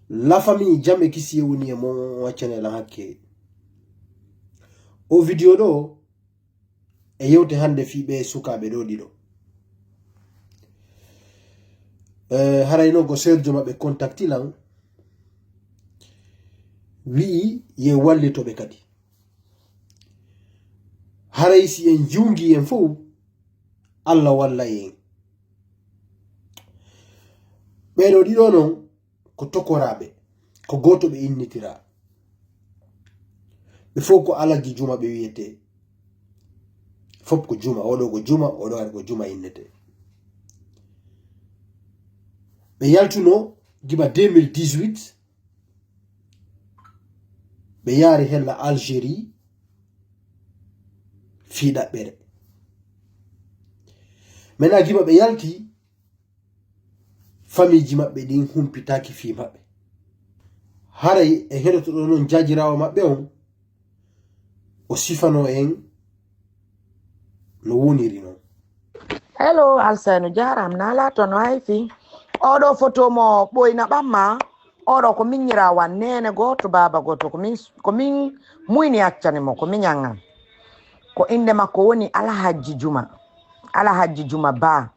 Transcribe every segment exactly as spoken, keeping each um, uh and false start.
La famille, jam e kisiyee woni e mon, on accane lan hakke. O video ɗo e yewte hannde fii ɓee sukaaɓe ɗoo ɗiɗo. Eh, haray non ko seerjo maɓɓe kontakti lan, wi'i ye wallito ɓe kadi. Haray si en juungi en fow, Alla wallay en. Ɓee ɗoo ɗiɗo non ko tokoraaɓe, ko gooto ɓe innitiraa. Ɓe fow ko Alhaji Juma ɓe wi'etee. Fop ko Juma, oo ɗoo ko Juma, oo ɗoo kadi ko Juma innetee. Ɓe yaltuno gila deux mille dix-huit, ɓe yaari hella Algérie fii ɗaɓɓere. Maintenant gila ɓe yalti, famiiji maɓɓe ɗin humpitaaki fii maɓɓe. Haray en heɗoto ɗoo non jaajiraawo maɓɓe on, o sifanoo en no woniri non. Hello, Alsaynu, jaaraama, na laato no hay fii. Oo ɗoo foto mo ɓooyna ɓamma, oo ɗoo ko miñiraawo an, neene gooto, baaba gooto, ko min, ko min muyni accani mo, ko miñan an. Ko innde makko woni Alhajji Juma, Alhajji Juma Ba.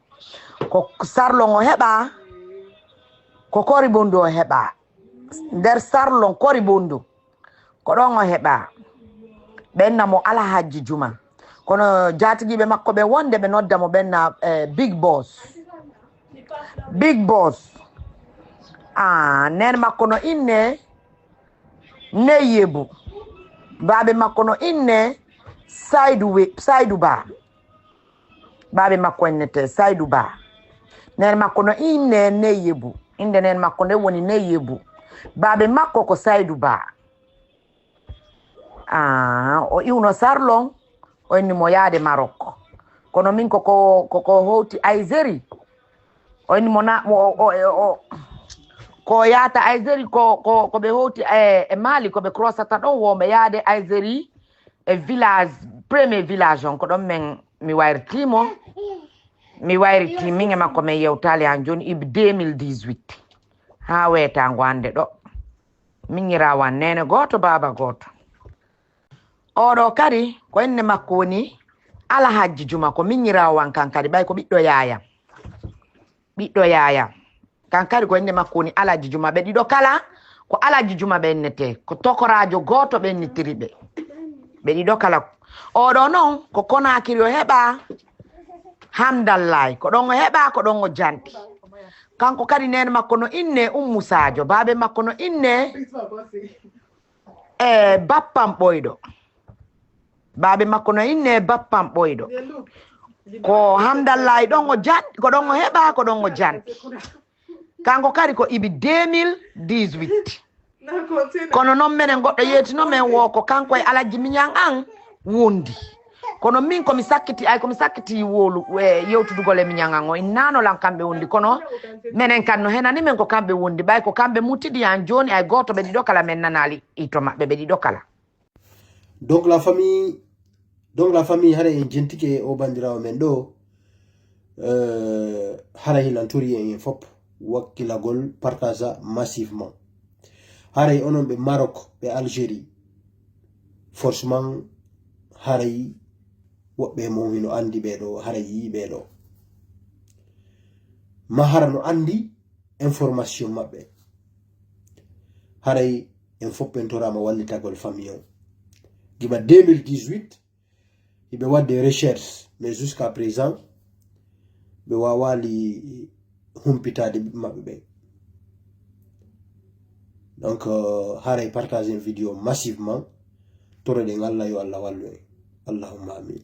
Ko Sarlon o heɓaa, ko Koribundu o heɓaa. Nder Sarlon Koribundu, ko ɗon o heɓaa. Ɓe inna mo Alhajji Juma. Kono jaatigiiɓe makko ɓen wonde ɓe nodda mo ɓe inna, eh, Big Boss. Big Boss. Ah, neen makko no inne Neyyebu. Baabe makko no inne Saydu We-, Saydu Ba. Baabe makko innetee Saydu Ba. Neen makko no inne Neyyebu. Innde neen makko nden woni Neyyebu. Baabe makko ko Saydu Ba. Ah, o iwno Sarlon, o inni mo yaade Marok. Kono min ko, ko, ko, ko howti Algérie. O inni mo na, mo, o, o, o, o, ko yaata Algérie, ko, ko, ko ɓe howti e, e Mali, ko ɓe croisata ɗon, wo ɓe yaade Algérie, e village, premier village on, ko ɗon men, mi wayriti mo, mi wayriti min e makko, men yewtaali han jooni, ibi deux mille dix-huit. Haa weetaango hannde ɗo. Miñiraawo an, neene gooto, baaba gooto. Oo ɗoo kadi, ko innde makko woni Alhajji Juma, ko miñiraawo an kan kadi, ɓay ko ɓiɗɗo yaayam. Ɓiɗɗo yaayam. Kan kadi ko innde makko woni Alhajji Juma. Ɓe ɗiɗo kala ko Alhajji Juma ɓe innetee. Ko tokoraajo gooto ɓe innitiri ɓe. Ɓe ɗiɗo kala. Oo ɗoo non, ko Konaakiri o heɓaa Hamdallaay. Ko ɗon o heɓaa, ko ɗon o janti. Kanko kadi neene makko no inne Ummu Saajo. Baabe makko no inne e Bappam Ɓoyɗo. Baabe makko no inne Bappam Ɓoyɗo. Ko Hamdallaay ɗon o jan-, ko ɗon o heɓaa, ko ɗon o janti. Kanko kadi ko ibi deux mille dix-huit. Kono non menen goɗɗo yeetino men wo ko kanko e Alhaji Miñan an wondi. Kono min ko mi sakkiti, ay ko mi sakkiti wolu, e, yewtudugol e Miñan an o innano lan kamɓe wondi. Kono menen kan no henani men ko kamɓe wondi. Ɓay ko kamɓe mutidi an jooni, ay gooto ɓe ɗiɗo kala men nanaali ito maɓɓe ɓe ɗiɗo kala. Donc la famille, donc la famille, haray en jentike o banndiraawo men ɗo, euh, haray hilan tori en, en fop wakkilagol, partage massivement. Haray onon ɓe Maroc, ɓe Algérie, forcément haray woɓɓe e mon hino anndi ɓee ɗo, haray yi'i ɓee ɗo. Ma hara no anndi information maɓɓe. Haray en fop en toraama wallitagol famille on. Gila deux mille dix-huit, hiɓe waɗde recherche, mais jusqu'à présent, ɓe waawaali humpitaade ɓiɓɓe maɓɓe ɓen. Donc, euh, haray partage en vidéo massivement. Toroɗen Allah, yo Allah wallu en. Allahumma amin.